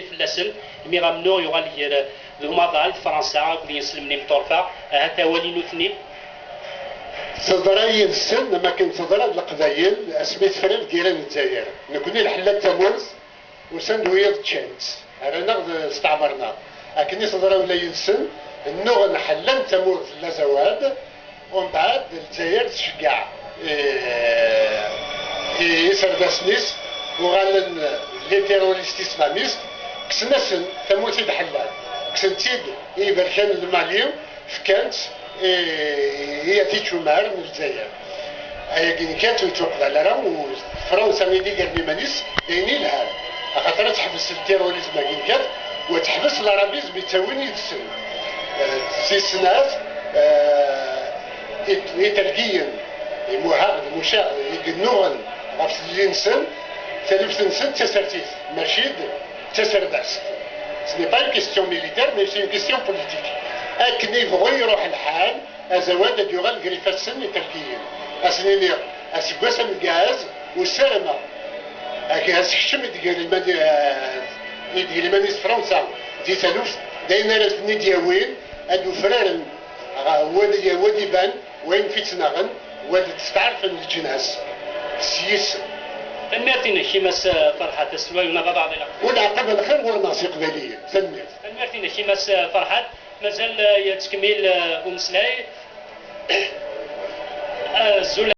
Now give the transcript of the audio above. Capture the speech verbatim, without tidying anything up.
Fell-asen, imi amennuɣ yuɣal gar d umaḍal d Fransa akked yinselmen imeṭṭurfa, ahat awal i nutni. Teḍra yid-sen am akken teḍra d Leqbayel asmi tefra lgirra n Lezzayer. Nekkni lḥella n tamurt, usan-d wiyaḍ ččan-tt, rran-aɣ-d steɛmren-aɣ. Akken i teḍra ula yid-sen, nnuɣen ḥellan tamurt n Lazawad, umbeɛd Lezzayer tceggeɛ i, i iserdasen-is, uɣalen les terroristes islamistes, kksen-asen tamurt i d-ḥellan, kksen-tt-id i iberkan n Lmali, fkan-tt i, i At Ičumar n Lezzayer. Ayagi nekkat ur yettwaqbal ara, u Fransa i d-igren iman-is d ayen ilhan, axaṭer ad teḥbes le terrorisme-agi nekkat, u ad teḥbes l'arabisme i ttawin yid-sen. Eh, si snat, eh, it-, Itergiyen, imuhaɣ d mucaɣ, i yennuɣen ɣef tlelli-nsen, taluft-nsen d tasertit, mačči d taserdast. Ce n'est pas une question militaire, mais c'est une question politique. Akken i bɣu iruḥ lḥal, Azawad ad yuɣal gar ifassen n Itergiyen. Ad sen-iniɣ, aseggas ameggaz, u ssarameɣ, ad as-tekcem i d-gar iman-, eh, i d-gar iman-is Fransa di taluft, d ayen ara ten-id-yawin, ad ufraren, ɣ-, wad, wad iban, wayen fi ttnaɣen, wad d-steɛrfen leǧnas s yis-sen. Tanemmirt-inek i Mass Ferḥat, aselway n Abaḍ Aɛḍil. U leɛqab lxir ɣur-neɣ s Iqbayliyen. Tanemmirt. Tanemmirt-inek i Mass Ferḥat. Mazal, eh, yettkemmil, eh, umeslay. Azul.